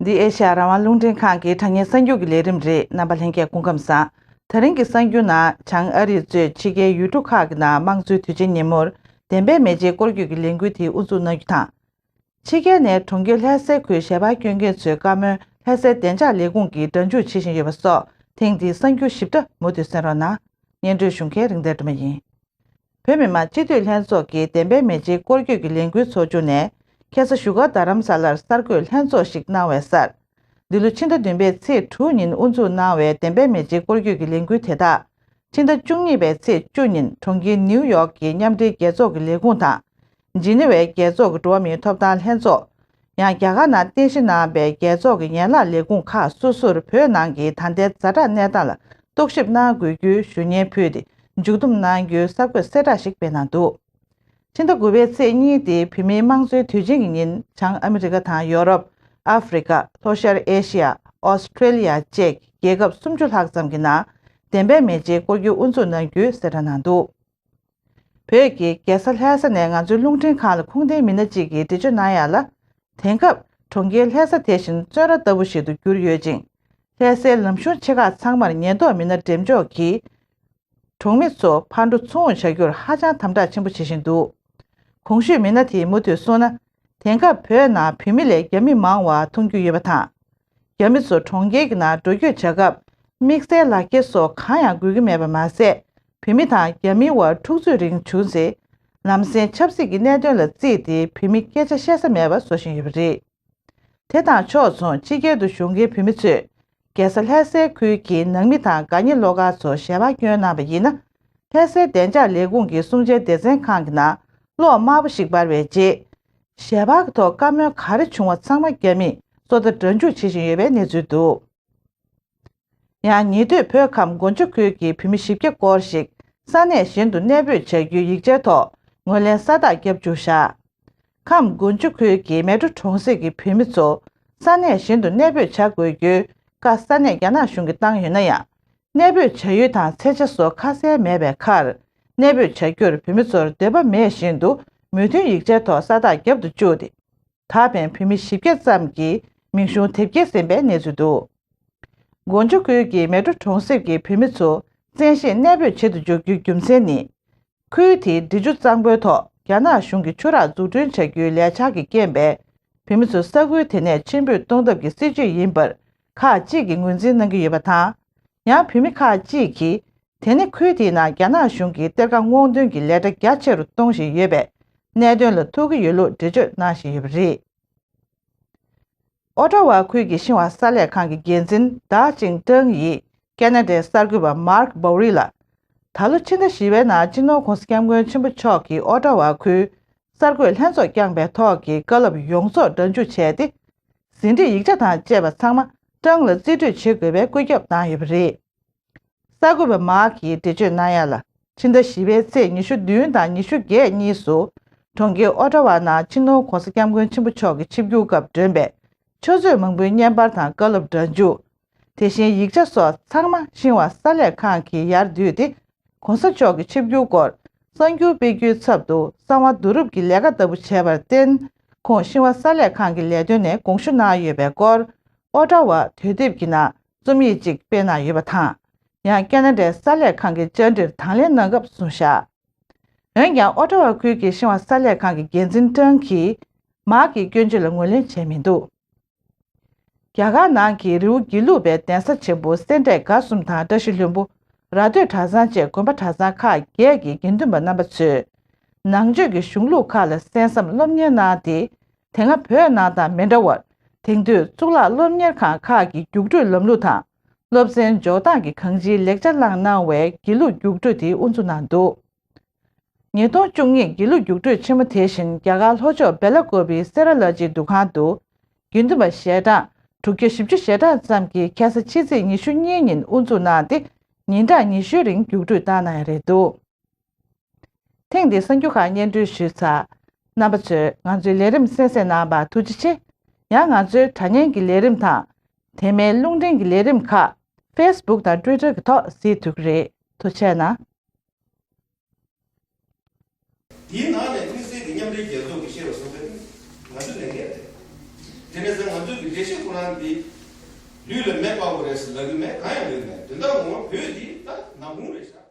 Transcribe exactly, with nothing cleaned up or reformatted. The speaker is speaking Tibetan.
འདི་ཨེ་ཤ་ཡ་རང་དབང་རླུང་འཕྲིན་ཁང་གི་དྲ་བརྙན་གསར་འགྱུར་གྱི་ལས་རིམ་རེད། རྣམ་པ་ལྷན་རྒྱས་སྐུ་ཁམས་བཟང་། ད་རིང་གི་གསར་འགྱུར་ནང་བྱང་ཨ་རི་གཙོས་ཕྱི་རྒྱལ་ཡུལ་གྲུ་ཁག་གི་ནང་དམངས་གཙོའི་དུས་ཆེན་ཉིན་མོར་བདེན་པའི་མེ་ལྕེའི་སྐོར་སྐྱོད་ཀྱི་ལས་འགུལ་དེ་དབུ་འཛུགས་གནང་རྒྱུ་དང་། ཕྱི་རྒྱལ་ནས་གྲོང་ཁྱེར་ལྷ་སའི་ཁུལ་ཞལ་པར་སྐྱོན་མཁན་ཚོའི་བཀའ་མོལ་ལྷ་སའི་བདེ་འཇགས་ལས་ཁུངས་ཀྱིས་སྒྲ་འཇུག་བྱེད་བཞིན་ཡོད་པ་སོགས་ཐེངས་འདིའི་གསར་འགྱུར་ཞིབ་ཕྲ་མུ་མཐུད་གསན་རོགས་གནང་། སྙན་སྒྲོན་ཞུ་མཁན་རིག་ལྡན་སྒྲོལ་མ་ཡིན། བོད་མི་མང་སྤྱི་འཐུས་ལྷན་ཚོགས་ཀྱིས་བདེན་པའི་མེ་ལྕེའི་སྐོར་སྐྱོད་ཀྱི་ལས་འགུལ་ཚོགས་ཆུང་ནས། ཁ་སང་བཞུགས་སྒར་རྡ་རམ་ས་ལར་གསར་འགོད་ལྷན་ཚོགས་ཤིག་གནང་བའི་སར། འདི་ལོ་ཕྱི་ཟླ་བདུན་པའི་ཚེས་དྲུག་ཉིན་དབུ་འཛུགས་གནང་བའི་བདེན་པའི་མེ་ལྕེའི་སྐོར་སྐྱོད་ཀྱི་ལས་འགུལ་དེ་དག་ཕྱི་ཟླ་བཅུ་གཉིས་པའི་ཚེས་བཅུ་ཉིན་གྲོང་ཁྱེར་ནིའུ་ཡོག་གི་མཉམ་འབྲེལ་རྒྱལ་ཚོགས་ཀྱི་ལས་ཁུངས་དང་། ཇི་ནི་ཝའི་རྒྱལ་ཚོགས་ཀྱི་འགྲོ་བ་མིའི་ཐོབ་ཐང་ལྷན་ཚོགས། ཡང་རྒྱ་གར་ནང་རྟེན་གཞི་གནང་བའི་རྒྱལ་ཚོགས་ཀྱི་ཡན་ལག་ལས་ཁུངས་ཁག་སོ་སོར་བོད་ནང་གི་ད་ལྟའི་ཛ་དྲག་གནས་སྟངས་ལ་རྟོག་ཞིབ་གནང་དགོས་རྒྱུའི་ཞུ་སྙན་ཕུལ་ཏེ་མཇུག་བསྡོམས་གནང་རྒྱུའི་གསར་འགོད་གསལ་བསྒྲགས་ཤིག་སྤེལ་གནང་འདུག་ཕྱི་ཟླ་དགུ་པའི་ཚེས་གཉིས་དེ་བོད་མིའི་དམངས་གཙོའི་དུས་ཆེན་གྱི་ཉིན་བྱང་ཨ་མི་རི་ཀ་དང་ཡོ་རོབ། ཨ་ཧྥེ་རི་ཀ། ལྷོ་ཤར་ཨེ་ཤི་ཡ། ཨོ་སི་ཁྲེ་ལི་ཡ་བཅས་རྒྱལ་ཁབ་སུམ་ཅུ་ལྷག་ཙམ་གྱི་ནང་བདེན་པའི་མེ་ལྕེའི་སྐོར་སྐྱོད་དབུ་འཛུགས་གནང་རྒྱུའི་གསལ་བསྒྲགས་གནང་འདུག་བོད་ཀྱི་རྒྱལ་ས་ལྷ་ས་ནས་ང་ཚོའི་རླུང་འཕྲིན་ཁང་ལ་ཁུངས་ལྡན་མི་སྣ་གཅིག་གིས་འགྲེལ་བརྗོད་གནང་ཡག་ལ། དེང་སྐབས་གྲོང་ཁྱེར་ལྷ་ས་དེ་བཞིན་བཙོན་ར་ལྟ་བུ་ཞིག་ཏུ་གྱུར་ཡོད་ཅིང་། ལྷ་སའི་ལམ་གཞུང་ཆེ་ཁག་ཚང་མར་ཉེན་རྟོག་མི་སྣ་འགྲེམས་འཇོག་གིས། གྲོང་མི་ཚོ་ཕར་འགྲོ་ཚུར་འོང་བྱ་རྒྱུར་ཧ་ཅང་དམ་དྲག་ཆེན་པོ་བྱེད་བཞིན་འདུག་གོང་ཞུས་མི་སྣ་དེས་མུ་མཐུད་གསུངས་ན། དེང་སྐབས་བོད་ནང་བོད་མི་ལས་རྒྱ་མི་མང་བ་མཐོང་རྒྱུ་ཡོད་པ་དང་། རྒྱ་མི་ཚོ་གྲོང་ཁྱེར་གྱི་ནང་འགྲོ་སྐྱོད་བྱ་སྐབས། དམིགས་བསལ་ལག་འཁྱེར་སོགས་གང་ཡང་དགོས་ཀྱི་མེད་པ་མ་ཟད། བོད་མི་དང་རྒྱ་མིའི་དབར་འཁྲུག་རྩོད་རིགས་བྱུང་ཚེ། ལམ་སེང་ཆབ་སྲིད་ཀྱི་གནད་དོན་ལ་བརྩིས་ཏེ་བོད་མི་སྐད་ཆ་བཤད་ས་མེད་པ་བཟོ་བཞིན་ཡོད་པ་རེད། དེ་དང་ཕྱོགས་མཚུངས་ཕྱི་རྒྱལ་དུ་བཞུགས་མཁན་བོད་མི་ཚོས། རྒྱལ་ས་ལྷ་སའི་ཁུལ་གྱི་ནང་མི་དང་དགའ་ཉེ་བློ་དཀར་ཚོར་ཞལ་པར་བསྐྱོན་གནང་བ་ཡིན་ན། ལྷ་སའི་བདེ་འཇགས་ལས་ཁུངས་ཀྱི་གསུང་བཤད་སྡེ་ཚན་ཁང་གི་ནང་གློག་དམར་པོ་ཞིག་འབར་བའི་རྗེས། ཞལ་པར་གྱི་ཐོག་བཀའ་མོལ་ག་རེ་བྱུང་བ་ཚང་མ་རྒྱ་མིས་བཟོ་ལྟ་སྒྲ་འཇུག་བྱེད་བཞིན་ཡོད་པའི་གནས་ཚུལ་འདུག་ཡང་ཉེ་དུས་བོད་ཁམས་དགོན་ཆུ་ཁུལ་གྱི་བོད་མི་བཞི་བརྒྱ་སྐོར་ཞིག་ས་གནས་གཞན་དུ་གནས་སྤོས་བྱ་རྒྱུའི་ཡིག་ཆའི་ཐོག་ངོས་ལེན་ས་རྟགས་བརྒྱབ་བཅུག་བཞག་ཁམས་དགོན་ཆུ་ཁུལ་གྱི་མལ་གྲོ་གྲོང་གསེབ་ཀྱི་བོད་མི་ཚོ་ས་གནས་གཞན་དུ་གནས་སྤོས་བྱ་དགོས་རྒྱུའི་བཀའ་ས་གནས་རྒྱ་ནག་གཞུང་གིས་བཏང་ཡོད་ན་ཡང་། གནས་སྤོས་བྱ་ཡུལ་དང་ཚད་ཆ་སོགས་ཁ་གསལ་མེད་པའི་ཁར། གནས་སྤོས་བྱ་རྒྱུར་བོད་མི་ཚོར་འདོད་པ་མེད་བཞིན་དུ་མོས་མཐུན་ཡིག་ཆའི་ཐོག་ས་རྟགས་བརྒྱབ་ཏུ་བཅུག་སྟེ། ད་ཕན་བོད་མི་བཞི་བརྒྱ་ཙམ་གྱི་མིང་གཞུང་དེབ་སྐྱེལ་ཟིན་པའི་གནས་ཚུལ་འདུག་དགོན་ཆུ་ཁུལ་གྱི་མལ་གྲོ་གྲོང་གསེབ་ཀྱི་བོད་མི་ཚོ་བཙན་ཤེད་གནས་སྤོས་བྱེད་དུ་འཇུག་རྒྱུའི་རྒྱུ་མཚན་ནི། ཁུལ་དེའི་འབྲི་ཆུ་གཙང་པོའི་ཐོག་རྒྱ་ནག་གཞུང་གིས་ཆུ་རགས་འཛུགས་སྐྲུན་བྱ་རྒྱུའི་ལས་འཆར་གྱི་རྐྱེན་པས། བོད་མི་ཚོ་ས་ཁུལ་དེ་ནས་ཕྱིར་འབུད་གཏོང་ཐབས་ཀྱི་སྲིད་བྱུས་ཡིན་པར་ཁག་ཅིག་གིས་ངོས་འཛིན་གནང་གི་ཡོད་པ་དང་། ཡང་བོད་མི་ཁག་ཅིག་གིས། དེ་ནི་ཁུལ་དེའི་ནང་རྒྱ་ནག་གཞུང་གིས་གཏེར་ཁ་སྔོག་འདོན་གྱི་ལས་གྲྭ་རྒྱ་ཆེ་རུ་གཏོང་བཞིན་ཡོད་པའི་གནད་དོན་ལ་ཐུག་གི་ཡོད་ལུགས་འགྲེལ་བརྗོད་གནང་བཞིན་ཡོད་པ་རེད། ཨོ་ཊ་ཝ་ཁུལ་གྱི་ཤིན་ཧྭ་གསར་ལས་ཁང་གི་འགན་འཛིན་ཌ་ཅིང་ཀྲང་ཡིས་ཀེ་ན་ཌའི་གསར་འགོད་པ་མཱརྐ་སྦོ་རི་ལ། ད་ལོ་ཕྱི་ཟླ་བཞི་པའི་ནང་སྤྱི་ནོར་༧གོང་ས་༧སྐྱབས་མགོན་ཆེན་པོ་མཆོག་གིས་ཨོ་ཊ་ཝ་ཁུལ་གསར་འགོད་ལྷན་ཚོགས་བསྐྱངས་པའི་ཐོག་གི་བཀའ་སློབ་ཡོངས་རྫོགས་སྒྲ་འཇུག་བྱས་ཏེ། ཟིན་བྲིས་ཡིག་ཆ་དང་བཅས་པ་ཚང་མ་ཀྲང་ལ་རྩིས་སྤྲོད་བྱེད་དགོས་པའི་བཀོད་ཁྱབ་བཏང་ཡོད་པ་རེད། གསར་འགོད་པ་མཱར་གྱིས་འགྲེལ་བརྗོད་གནང་ཡ་ལ། ཕྱི་ཟླ་བཞི་པའི་ཚེས་ཉི་ཤུ་བདུན་དང་ཉི་ཤུ་བརྒྱད་གཉིས་སུ། གྲོང་ཁྱེར་ཨོ་ཊ་ཝ་ནང་སྤྱི་ནོར་༧གོང་ས་༧སྐྱབས་མགོན་ཆེན་པོ་མཆོག་གི་ཆིབས་བསྒྱུར་སྐབས་བསྒྲོན་པའི་ཆུ་མཛོད་མང་པོའི་བརྙན་པར་དང་བཀའ་སློབ་སྒྲ་འཇུག་དེ་བཞིན་ཡིག་ཆ་སོགས་ཚང་མ་ཤིན་ཧྭ་གསར་ལས་ཁང་གིས་ཡར་བསྡུས་ཏེ། ༧གོང་ས་མཆོག་གི་ཆིབས་བསྒྱུར་སྐོར་གསར་འགྱུར་སྤེལ་རྒྱུའི་ཚབ་ཏུ་གསང་བ་བསྡུ་རུབ་ཀྱི་ལས་ཀ་ལྟ་བུ་བྱས་པར་བརྟེན། ཁོང་ཤིན་ཧྭ་གསར་ལས་ཁང་གི་ལས་དོན་ནས་དགོངས་ཞུ་གནང་ཡོད་པའི་སྐོར། ཨོ་ཊ་ཝ་དུས་དེབ་ཀྱི་ནང་རྩོམ་ཡིག་ཅིག་སྤེལ་གནང་ཡོད་པ་དང་། ཡང་ཀེ་ན་ཌའི་གསར་ལས་ཁང་གི་བཅར་འདྲིར་དང་ལེན་གནང་སྐབས་གསུངས་བཞག་འོན་ཀྱང་ཨོ་ཊ་ཝ་ཁུལ་གྱི་ཤིན་ཧྭ་གསར་ལས་ཁང་གི་འགན་འཛིན་ཀྲང་གིས་མཱར་གྱི་སྐྱོན་བརྗོད་ལ་ངོས་ལེན་བྱས་མི་འདུག་རྒྱ་གར་ནང་གི་རི་བོ་དགེ་ལུགས་པའི་གདན་ས་ཆེན་པོ་སེ་འབྲས་དགའ་གསུམ་དང་བཀྲ་ཤིས་ལྷུན་པོ། ར་སྟོད་གྲྭ་ཚང་བཅས་དགོན་པ་གྲྭ་ཚང་ཁག་བརྒྱད་ཀྱི་དགེ་འདུན་པ་རྣམ་པ་ཚོས། ནང་ཆོས་ཀྱི་གཞུང་ལུགས་ཁག་ལ་གསན་བསམ་སློབ་གཉེར་གནང་སྟེ། དེ་སྔ་བོད་ནང་དང་མི་འདྲ་བར། དེང་དུས་གཙུག་ལག་སློབ་གཉེར་ཁང་ཁག་གི་རྒྱུགས་སྤྲོད་ལམ་ལུགས་དང་། སློབ་ཚན་འཇོག་སྟངས་ཀྱི་གང་ཅིའི་ལེགས་ཆ་བླངས་གནང་བའི་དགེ་ལུགས་རྒྱུགས་སྤྲོད་དེ་དབུ་འཛུགས་གནང་འདུག་ཉིས་སྟོང་བཅུ་གཉིས་དགེ་ལུགས་རྒྱུགས་སྤྲོད་ཆེན་མོ་དེ་བཞིན་རྒྱ་གར་ལྷོ་ཕྱོགས་སྦེ་ལ་ཀོབ་པི་སེ་ར་ལ་ཅིའི་འདུ་ཁང་དུ། དགེ་འདུན་པ་ཞལ་གྲངས་དྲུག་བརྒྱ་བཞི་བཅུ་ཞེ་གྲངས་ཙམ་གྱིས་ཁ་སང་ཕྱི་ཚེས་ཉི་ཤུ་གཉིས་ཉིན་དབུ་འཛུགས་གནང་སྟེ། ཉིན་གྲངས་ཉི་ཤུའི་རིང་རྒྱུགས་སྤྲོད་བཏང་གནང་ཡ་རེད་འདུག་ཐེངས་འདིའི་གསར་འགྱུར་ཁག་སྙན་སྒྲོན་ཞུས་ཚར། རྣམ་པ་ཚོས་ང་ཚོའི་ལས་རིམ་གསན་གཟིགས་གནང་བར་ཐུགས་རྗེ་ཆེ། ཡང་ང་ཚོའི་དྲ་བརྙན་གྱི་ལས་རིམ་དང་། དེ་མིན་རླུང་འཕྲིན་གྱི་ལས་རིམ་ཁག་Facebook་དང་Twitter་གྱི་ཐོག་གཟིགས་ཐུབ་ཀྱི་རེད། ཐུགས་རྗེ་གནང་། དེའི་ནང་ནས་དམིགས་བསལ་གྱི་མཉམ་འབྲེལ་རྒྱལ་ཚོགས་ཀྱི་བཤད་པ་སོང་ཚེ་ང་ཚོ་ལས་འགན་རེད། དེ་ནས་ང་ཚོའི་གི་འགྲེལ་བཤད་ཁོ་རང་འདི་ལུས་ལ་མེ་སྤར་དགོས་རེད་ཟེར་ལབ་ཀྱི་མེད། གང་ཡང་ལབ་ཀྱི་མེད། དོན་དག་ངོ་མ་བོད་འདི་ད་ནག་ཁུང་རེད་ཤག